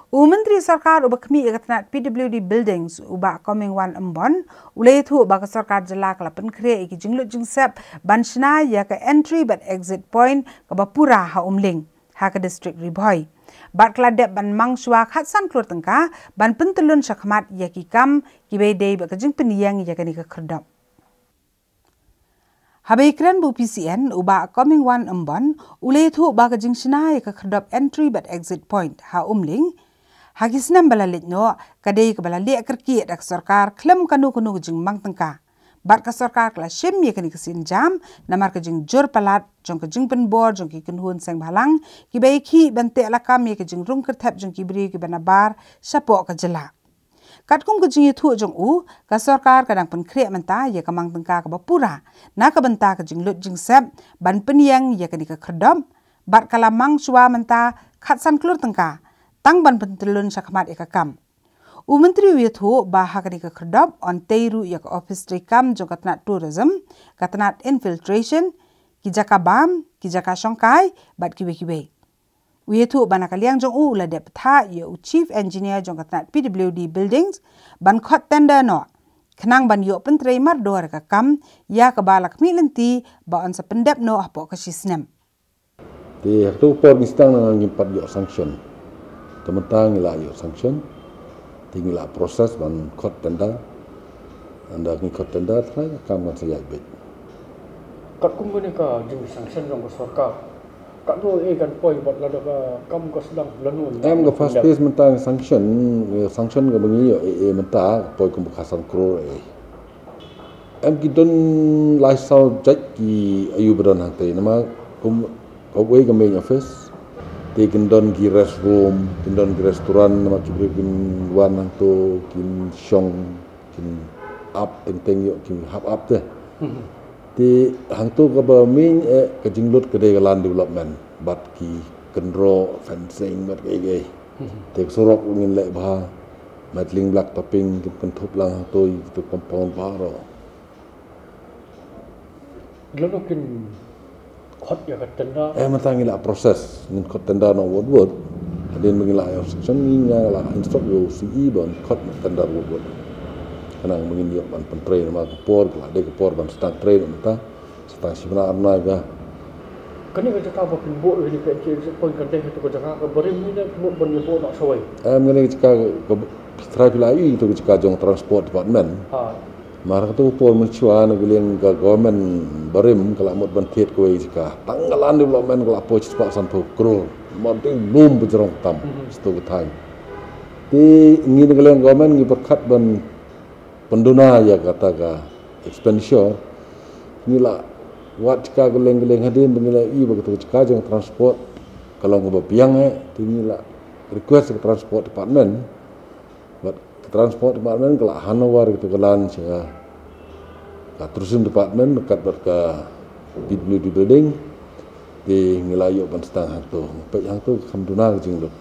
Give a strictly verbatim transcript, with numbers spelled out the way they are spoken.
U Myntri Sorkar uba khmih ïa ka tnat P W D Buildings, u Bah Comingone Ymbon, u la ïathuh ba ka Sorkar Jylla ka la pynkhreh ïa ki jinglut jingsep ban shna ïa ka entry bad exit point kaba pura ha Umling, ha ka District Ri Bhoi. Bad ka la dep ban mang shuwa khatsan klur tyngka ban pyntyllun shakhmat ïa ki kam kiba ïadei bad ka jingpynïeng ïa kane ka khyrdop. Haba ïakren bad u P C N, u Bah Comingone Ymbon u la ïathuh ba ka jingshna ïa ka khyrdop entry bad exit point ha Umling ha ki snem ba la leit noh, ka dei kaba la leh kyrkieh da ka Sorkar khlem kano kano ka jingmang tyngka. Bad ka Sorkar ka la shim ïa kane ka sienjam namar ka jingjur palat jong ka jingpynbor jong ki kynhun seng bhalang kiba ïakhih ban teh lakam ïa ka jingrung kyrthep jong ki briew kiba nabar shapoh ka jylla. Katkum ka jingïathuh jong u, ka Sorkar ka dang pynkhreh mynta ïa ka mang tyngka kaba pura na ka bynta ka jinglut jingsep ban pynïeng ïa kane ka khyrdop, bad ka la mang shuwa mynta khatsan klur tyngka tang ban pyntyllun shakhmat ïa ka kam. U Myntri u ïathuh ba ha kane ka khyrdop yn tei ruh ïa ka ophis treikam jong ka tnat Tourism, ka tnat Infiltration, ki jaka bam, ki jaka shongkai bad kiwei kiwei. U ïathuh ba na ka liang jong u u la dep bthah ïa u Chief Engineer jong ka tnat P W D Buildings ban khot tender noh khnang ban ïoh pyntrei mardor ïa ka kam, ïa kaba la khmih lynti ba yn sa pyndep noh hapoh ka shi snem. Te ha kato ka por ngi sdang na ngim pat ïoh sanction. Te mynta ngi la ïoh sanction. Te ngi la process ban khot tender. Ynda ngi khot tender, trai ka kam kan sa ïaid beit. Katkum kane ka jingsanction jong ka sorkar, katno eh kan poi bad lada ka kam ka sdang lano? Em, ka first phase mynta ngi sanction, ngi sanction kaba ngi ïoh eh, eh mynta ka poi kum khatsan klur eh. Em, ki don lai saw jait ki aïu ba don hangtei, namar kum kawei ka main office. Te kin don ki restroom, kin don ki restaurant, namar ki briew kin wan hangto, kin shong, kin ap teng teng ïoh, kin hap ap te. Mhm. Te hangto kaba main eh ka jinglut ka dei ka land development bad ki kynroh, fencing bad kaei kaei. Mhm. Te ka surok ngin leh bha, matling black topping, kin kynthup lang hangto ïa kito compound baroh. Lano kin khot ïa ka tender? Eh, mynta ngi la process, ngin khot tender noh wut wut. Hadien ba ngi la ïoh sanction, ngi, nga la instruct ïa u C E ban khot tender wut wut. Khnang ba ngin ïoh ban pyntrei, namar ka por ka la dei ka por ban sdang trei noh mynta. Sa tang shi bnai ar bnai bha. Kane ka jaka ba phin buh ïa kane ka entry exit point kan dei ha kato ka jaka kaba rim ne ka mut ban ïa buh noh shawei? Em, kane ka jaka ka, ka, trai phi la ïohi kato ka jaka jong Transport Department. Ha. Mar kato ka por mynshuwa na ka liang ka government barim ka la mut ban thied kawei ka jaka. Tang ka land development ka la poi shispah sanphew klur. Mar dei lum ba jrong tam. Mhm. Sha kato ka thaiñ. Te ngi na ka liang government ngi pyrkhat ban pynduna ïa kata ka expenditure. Ngi la wad jaka kylleng kylleng hadien ba ngi la ïohi ba kato ka jaka jong Transport ka long kaba biang eh, te ngi la request ka Transport Department. Bad ka Transport Department ka la hand over kato ka land sha ka Tourism Department ryngkat bad ka P W D Building. Te ngi la ïoh ban sdang hangto. Peit hangto kham duna ka jinglut.